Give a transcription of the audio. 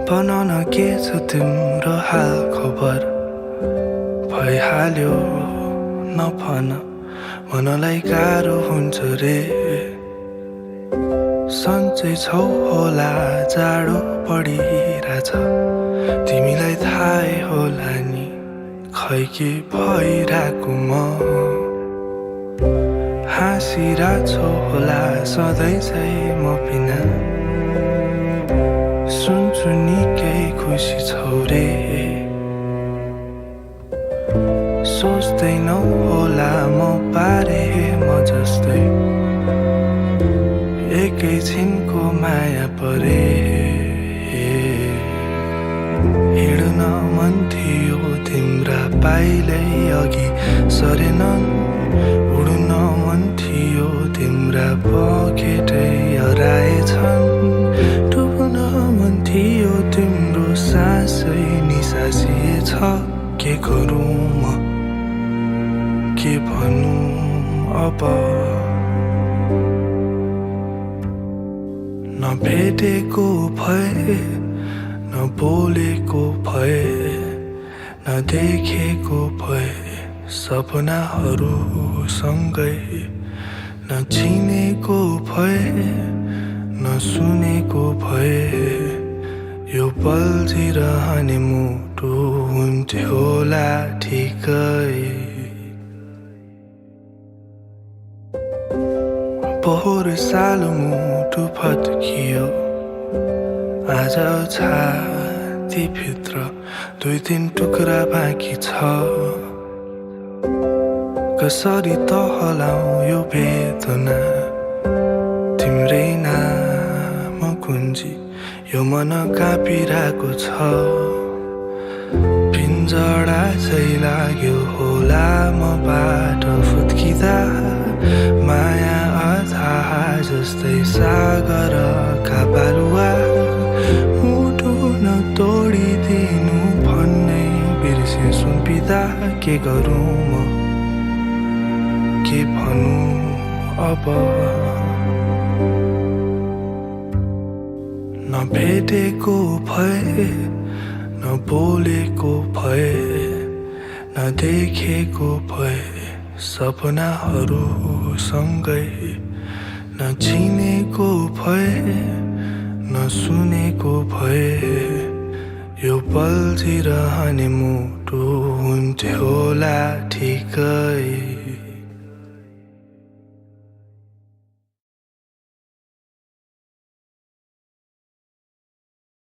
बनाउन के छ तिम्रो हाल खबर भइहाल्यो नभन मनलाई गाह्रो हुन्छ रे सन्चै छौ होला जाडो बढिरहेछ तिमीलाई थाहै होला नि खै के भइरहेको म हाँसिरहेछौ होला सधैँ चाहिँ म बिना सुन्छु निकै खुसी छौ रे सोच्दैनौ होला म बारे म जस्तै एकैछिनको माया परे हिँड्न मन थियो तिम्रा पाइलै अघि सरेनन् उड्न मन थियो तिम्रा पखेटै हराएछन् डुब्न मन थियो तिम्रो सासै निसासिएछ के गरौँ म के भनौँ अब नभेटेको भए नबोलेको भए नदेखेको भए सपनाहरू सँगै नचिनेको भए नसुनेको भए यो बल्झिरहने मुटु हुन्थ्यो होला ठिकै पोहोर साल मुटु फत्कियो आज छातीभित्र 2-3 टुक्रा बाँकी छ कसरी तहलाउ यो वेदना तिम्रै नाम गुन्जी यो मन काँपिरहेको छ पिन्जडा चाहिँ लाग्यो होला मबाट फुत्किँदा माया अथाह जस्तै सागरका बालुवा मुटु नतोडिदिनु भन्ने बिर्से सुम्पिँदा के गरौँ म के भनौँ अब नभेटेको भए नबोलेको भए नदेखेको भए सपनाहरू सँगै नचिनेको भए नसुनेको भए यो बल्झिरहने मुटु हुन्थ्यो होला ठिकै